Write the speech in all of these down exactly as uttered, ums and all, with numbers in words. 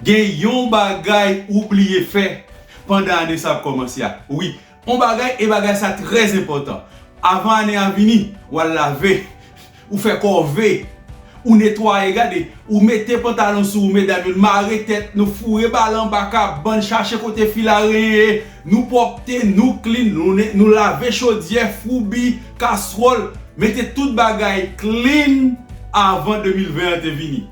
Gen yon bagay ou bliye fè pandan ane sa ap kòmanse a. Wi, yon bagay, e bagay sa trè enpòtan. Avan ane a vini, w al lave, ou fè kòve, ou netwaye, gade, ou mete pantalon sou ou, medam yo, n mare tèt nou, foure bal anba kabann, chache kote fil arenyen ye, nou pwòpte, nou clean, nou, ne- nou lave chodyè, foubi, kaswòl, mete tout bagay clean avan de mil ven an te vini.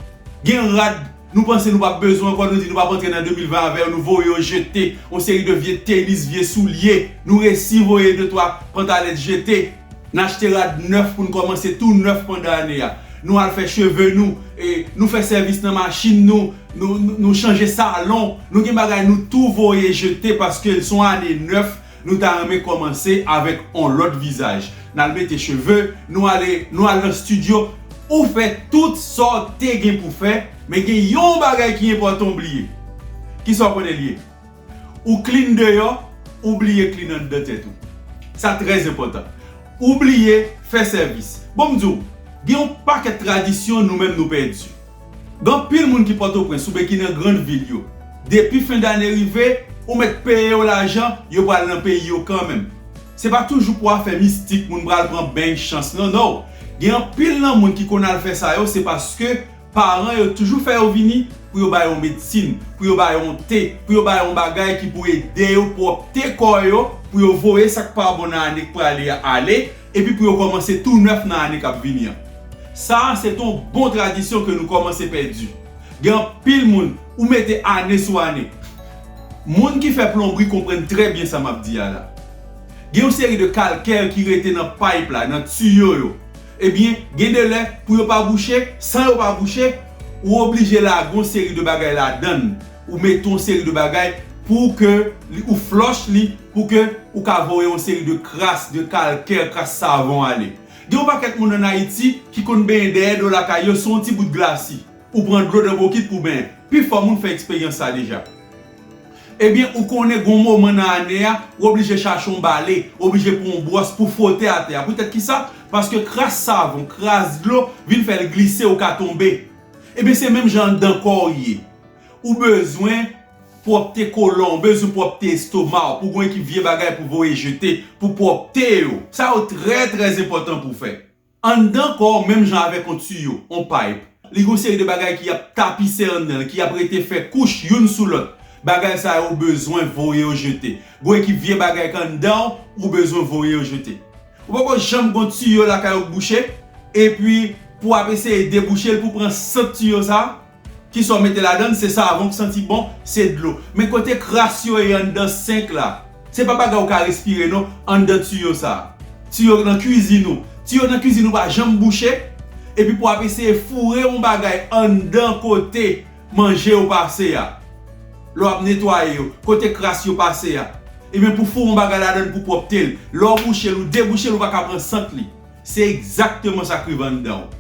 Gen rad nou panse nou p ap bezwen ankò, nou di nou p ap antre nan de mil ven avè yo, nou voye yo jete. Yon seri de vye tenis, vye soulye, nou resi voye de twa pantalèt jete. N achte rad nèf pou n kòmanse tou nèf pandan ane a. Nou al fè cheve nou, e, nou fè sèvis nan machin nou, nou, nou, nou chanje salon, nou gen bagay nou tou voye jete paske l se yon ane nèf, nou ta renmen kòmanse avèk yon lòt vizaj. N al mete cheve, nou ale, nou al nan estidyo, ou fè tout sa w te gen pou fè, men gen yon bagay ki enpòtan w bliye. Kisa w konnen l ye? Ou clean deyò, ou bliye clean anndan tèt ou. Sa trè enpòtan. Ou bliye fè sèvis. Bon, m di w, gen yon pakèt tradisyon nou menm nou pèdi. Gen anpil moun ki Pòtoprens oubyen ki nan grann vil yo. Depi fen dane rive, ou mèt peye yo lajan, yo pral nan peyi yo kanmenm. Se pa toujou pou afè mistik, moun pral pran beny chans, non, non. Gen anpil nan moun ki konn al fè sa yo, se paske paran yo toujou fè yo vini pou yo ba yo medsin, pou yo ba yo yon te, pou yo ba yo yon bagay ki pou ede yo pwòpte kò yo, pou yo voye sa k pa bon nan ane k prale a ale, epi pou yo kòmanse tou nèf nan ane k ap vini an. Sa a se t on bon tradisyon ke nou kòmanse pèdi. Gen anpil moun, ou mete ane sou ane. Moun ki fè plonbri konprann trè byen sa m ap di a la. Gen yon seri de kalkè ki rete nan payp la, nan tiyo yo. Ebyen, gen de lè, pou yo pa bouche, san yo pa bouche, ou oblije lage yon seri de bagay ladan l. Ou mete yon seri de bagay pou ke li, ou flòch li, pou ke ou ka voye yon seri de kras, de kalkè, kras savon ale. Gen yon pakèt moun ann Ayiti ki konn benyen dèyè do lakay yo sou yon ti bout glasi. Ou pran dlo nan bokit pou benyen. Pifò moun fè eksperyans sa deja. Ebyen, ou konnen gen yon moman nan ane a, ou oblije chache yon bale, ou oblije pran yon bwòs pou fwote atè a. Poutèt kisa? Paske kras savon, kras dlo vin fè l glise, ou ka tonbe. Ebyen, se menm jan anndan kò w ye. Ou bezwen pwòpte kolon, ou bezwen pwòpte estoma w, pou gen ki vye bagay pou voye jete, pou pwòpte yo. Sa yo trè, trè enpòtan pou fè. Anndan kò w, menm jan avèk yon tiyo, yon payp, li gen yon seri de bagay ki ap tapise anndan l, ki ap rete fè kouch youn sou lòt. Bagay sa yo ou bezwen voye yo jete. Gen ki vye bagay k anndan w, ou bezwen voye yo jete. Ou poko janm gen yon tiyo lakay ou k bouche, epi pou w ap eseye debouche l, pou w pran sant tiyo sa a, kisa w mete ladan l, se savon k santi bon, se dlo. Men kote kras yo ye anndan senk la, se pa bagay ou ka respire non, anndan tiyo sa a. Tiyo nan kwizin ou. Tiyo nan kwizin ou pa janm bouche, epi pou w ap eseye foure yon bagay anndan kote manje yo pase a. Lè w ap netwaye yo, kote kras yo pase a. Ebyen, pou foure yon bagay ladan l pou pwòpte l. Lè w bouche l, ou debouche l, ou pa ka pran sant li. Se egzakteman sa k rive anndan w.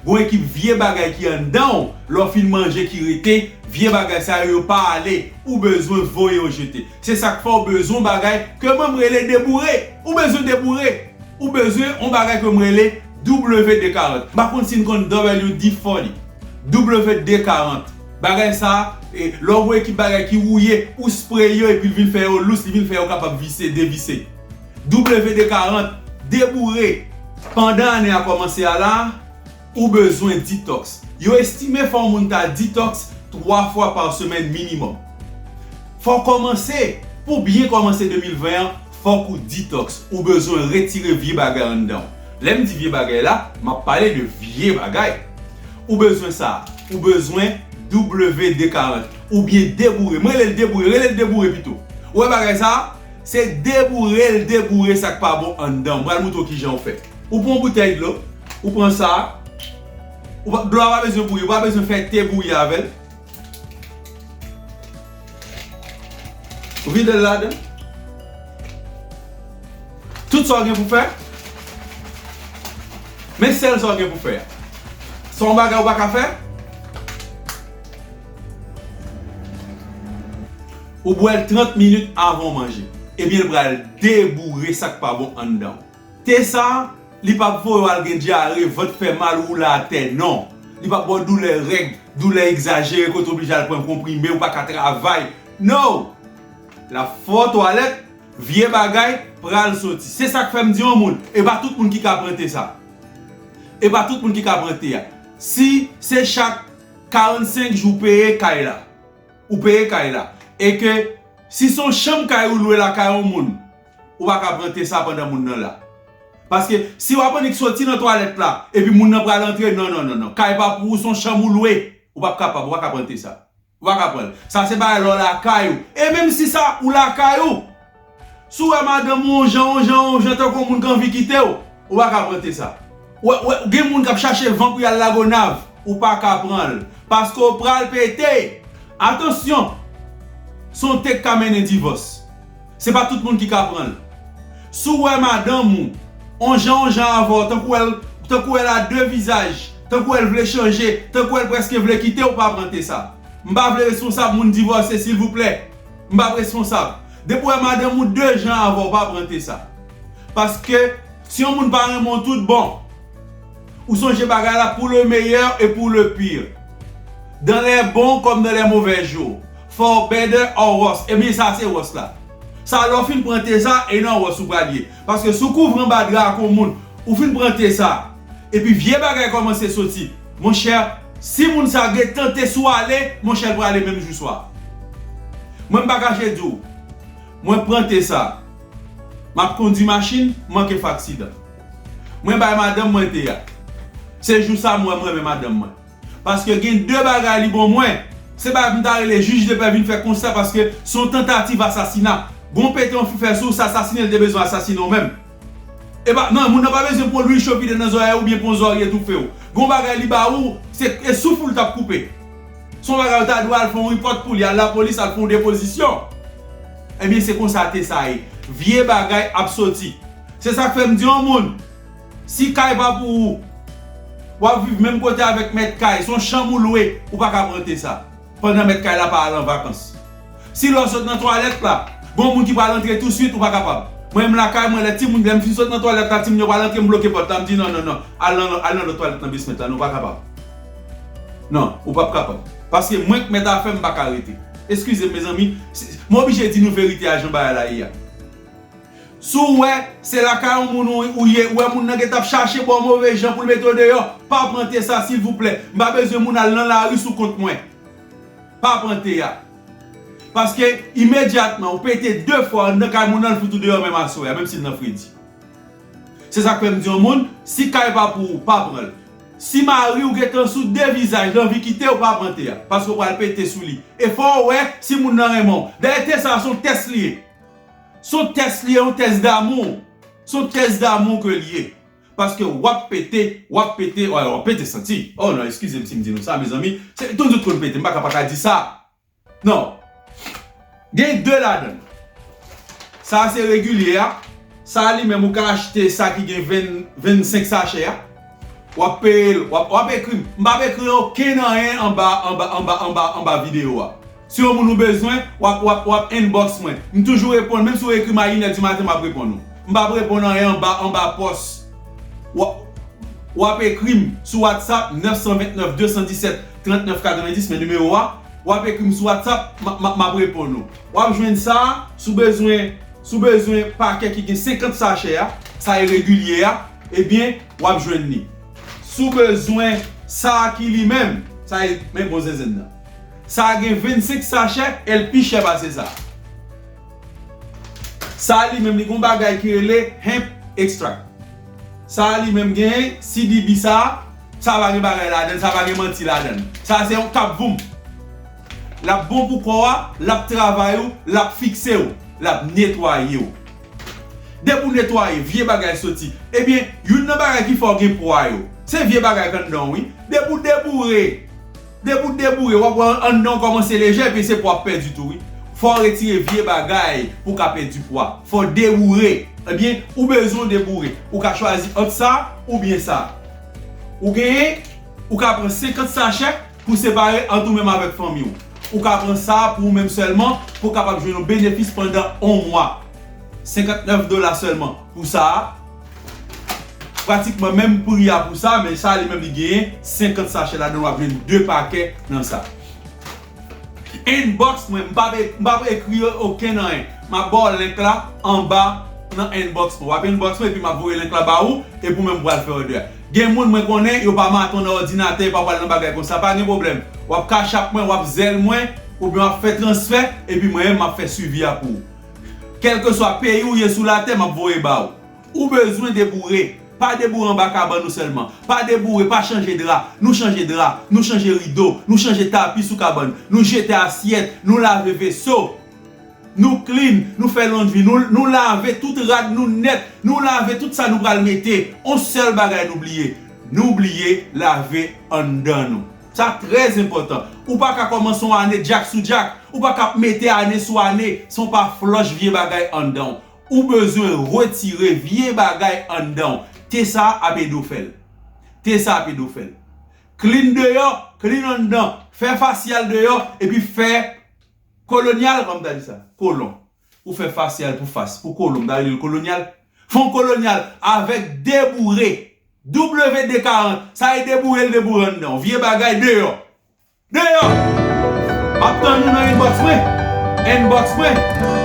Gen yon ekip vye bagay ki anndan w, lè w fin manje ki rete, vye bagay sa yo, yo pa ale, ou bezwen voye yo jete. Se sa k fè w bezwen yon bagay ke mwen m rele deboure. Ou bezwen deboure. Ou bezwen yon bagay ke m rele W D karant. M pa konn si n konn W D forty. W D karant. Bagay sa, e, lè w gen ekip bagay ki wouye, ou spray yo epi l vin fè yo lous, li vin fè yo kapab vise, devise. W D karant, deboure. Pandan ane a kòmanse a la, ou bezwen detox. Yo estime fò moun ta detox twa fwa pa semèn minimòm. Fò w kòmanse, pou byen kòmanse de mil ven an, fòk ou detox. Ou bezwen retire vye bagay anndan w. Lè m di vye bagay la, m ap pale de vye bagay. Ou bezwen sa. Ou bezwen W D karant. Oubyen deboure. Mwen rele l deboure. Rele l deboure pito. Ou wè bagay sa? Se deboure l deboure sa k pa bon anndan w. M pral montre w kijan w fè. Ou pran yon boutèy dlo. Ou pran sa. Ou pa, dlo a pa bezwen bouyi. Ou pa bezwen fè te bouyi avè l. Ou vide l ladan. Tout sa w gen pou fè. Men sèl sa w gen pou fè a. Se yon bagay ou pa ka fè. Ou bwè l trant minit avan w manje. Ebyen, l pral deboure sa k pa bon anndan w. Te sa, li p ap voye w al gen dyare, vant fè mal, woule atè, non. Li p ap ba w doulè règ. Doulè egzajere kote w oblije al pran konprime, ou pa ka travay. No! L ap fè w twalèt, vye bagay pral soti. Se sa k fè m di yon moun, e pa tout moun ki ka prante sa. E pa tout moun ki ka prante a. Si se chak karannsenk jou peye kay la, ou peye kay la, e ke si se yon chanm kay ou lwe lakay yon moun, ou pa ka prante sa pandan moun nan la. Paske si w ap annik soti nan twalèt la, epi moun nan pral antre, non, non, non, non. Kay pa pou ou, se yon chanm ou lwe. Ou p ap kapab, ou pa ka prante sa. Ou pa ka pran l. Sa se bagay lè w lakay ou. E menm si sa, ou lakay ou, si w wè madanm ou yon jan, yon jan, yon jan, tankou yon moun k anvi kite w, ou pa ka prante sa. Ou wè, ou wè, gen moun k ap chache van pou y al Lagonav, ou pa ka pran l. Paske w pral pete. Atansyon! Se yon te k ka mennen divòs. Se pa tout moun ki ka pran l. Si w wè madanm ou, on jan, on jan avè w, tankou w wè l, tankou w wè l a de vizaj, tankou w wè l vle chanje, tankou w wè l prèske vle kite w, pa pran te sa. M pa vle responsab moun divòse, silvouplè. M p ap responsab. Depi w wè madanm ou de jan avè w, pa pran te sa. Paske si yon moun pa renmen w tout bon, ou sonje bagay la pour le meilleur et pour le pire. Dans les bons comme dans les mauvais jours. For better or worse. Ebyen, sa se worse la. Sa lè w fin pran te sa, e nan worse ou pral ye. Paske si w kouvri anba dra ak yon moun, ou fin pran te sa, epi vye bagay kòmanse soti. Monchè, si moun sa gen tante sou ale, monchè, l prale menm jou swa. Mwen, m pa kache di w, mwen pran te sa. M ap kondui machin, m manke fè aksidan. Mwen bay madanm mwen te a. Se jou sa m wè m renmen madanm mwen. Paske gen de bagay li bon mwen. Se bagay pou m ta rele jij de pè vin fè konsa paske se yon tantativ asasina. Gon pete yon fi fè sou w, se asasine l te bezwen asasine w menm. E pa, non, moun nan pa bezwen pran lwil cho vide nan zòrèy ou byen pran zòrye toufe w. Gon bagay li ba ou, se, e souf ou l t ap koupe. Se yon bagay ou ta dwe al fè yon repòt pou li, al lapolis, al fè yon depozisyon. Ebyen, se konsa te sa ye. Vye bagay ap soti. Se sa k fè m di yon moun, si kay pa pou ou, w ap viv menm kote avèk mèt kay, se yon chanm ou lwe, ou pa ka pran te sa. Pandan mèt kay la pa al an vakans. Si lè w sot nan twalèt la, gon moun ki pral antre touswit, ou pa kapab. Mwen menm lakay mwen, lè timoun, lè m fin sot nan twalèt la, timoun yo pral antre, m bloke pòt la, m di, "Non, non, non, al nan, al nan lòt twalèt nan basement la, non, ou pa kapab. Non, ou p ap kapab." Paske mwen k mèt afè m, m pa ka rete. Eskize m, mezanmi, se, m oblije di nou verite a jan bagay la ye a. Si w wè se lakay yon moun ou, ou ye, ou wè moun nan gentan ap chache ba w move jan pou l mete w deyò, pa pran te sa, silvouplè. M pa bezwen moun al nan lari sou kont mwen. Pa pran te a. Paske imedyatman, ou pete de fwa anndan kay moun nan, l fout ou deyò menm aswè a, menm si l nan fredi. Se sa k fè m di yon moun, si kay pa pou ou, pa pran l. Si mari w gentan sou de vizaj, l anvi kite w, pa pran te a. Paske w pral pete sou li. E fò w wè si moun nan renmen w. Dayè, te sa a, se yon tès li ye. Se yon tès li ye, yon tès damou. Se yon tès damou ke li ye. Paske w ap pete, w ap pete, w ap pete santi. Oh non, eskize m si m di nou sa, mezanmi. Se, tout moun konn pete, m pa ka pa ka di sa. Non. Gen de ladan l. Sa a se regilye a. Sa a li menm ou ka achte sa ki gen ven, vennsenk sachè a. W ap peye l, w ap, w ap ekri m. M p ap ekri okenn anyen anba, anba, anba, anba, anba videyo a. Si yon moun ou bezwen, w ap, w ap, w ap inbox mwen. M toujou reponn, menm si w ekri m a inè di maten, m ap reponn ou. M p ap reponn anyen anba, anba pòs. W ap, w ap ekri m sou WhatsApp nèf san ventnèf de san disèt trannèf katrevendis, men nimewo a, w ap ekri m sou WhatsApp, m, m, m ap reponn ou. W ap jwenn sa a, si w bezwen, si w bezwen pakè ki gen senkant sachè a, sa e regilye a, ebyen, w ap jwenn li. Si w bezwen sa a ki li menm, sa e, men bon zenzenn nan. Sa a gen vennsenk sachè, e l pi chè pase sa. Sa a li menm, li gon bagay ki rele hemp extract. Sa a li menm gen C D B sa a, sa pa gen bagay ladan l, sa pa gen manti ladan l. Sa a se yon kap voum. L ap bon pou kò a, l ap travay ou, l ap fikse w, l ap netwaye w. Depi w netwaye, vye bagay soti. Ebyen, youn nan bagay ki fè w gen pwa yo, se vye bagay k anndan w, wi. Depi w deboure, depi w deboure, w ap wè anndan w kòmanse lejè, epi se pwa w ap pèdi tou, wi. Fò w retire vye bagay pou w ka pèdi pwa. Fò w deboure. Ebyen, ou bezwen deboure. Ou ka chwazi ant sa oubyen sa. Ou genyen, ou ka pran senkant sachè, pou separe ant ou menm avèk fanmi w. Ou ka pran sa pou ou menm sèlman, pou w kapab jwenn yon benefis pandan yon mwa. Senkantnèf dola sèlman pou sa a. Pratikman menm pri a pou sa, men sa li menm li genyen senkant sachè ladan, w ap jwenn de pakè nan sa. Inbox mwen, m p ap e- m p ap ekri okenn anyen. M ap ba w link la anba nan inbox mwen. W ap inbox mwen epi m ap voye link la ba ou epi ou menm pou al fè òdè a. Gen moun mwen konnen yo pa maton nan òdinatè, yo pa pral nan bagay konsa, pa gen pwoblèm. W ap Cash App mwen, w ap Zelle mwen, oubyen w ap fè transfè, epi mwen menm m ap fè swivi a pou ou. Kèlkeswa peyi ou ye sou latè, m ap voye ba ou. Ou bezwen deboure. Pa deboure anba kabann ou sèlman. Pa deboure, pa chanje dra. Nou chanje dra, nou chanje rido, nou chanje tapi sou kabann, nou jete asyèt, nou lave veso. Nou clean, nou fè londri, nou, nou lave tout rad nou nèt, nou lave tout sa nou pral mete. On sèl bagay nou bliye. Nou bliye lave anndan nou. Sa trè enpòtan. Ou pa ka kòmanse yon ane djak sou djak. Ou pa ka ap mete ane sou ane san w pa flòch vye bagay anndan w. Ou bezwen retire vye bagay anndan w. Te sa ap ede w fè l. Te sa ap ede w fè l. Clean deyò, clean anndan. Fè fasyal deyò, epi fè kolonyal, kòm ta di sa. Kolon. Ou fè fasyal pou fas, pou kolon, m ta rele l kolonyal. Fè yon kolonyal avèk deboure. W D karant. Sa e deboure, l deboure anndan w. Vye bagay deyò. Deyò! M ap tann nou nan inbox mwen. Inbox mwen.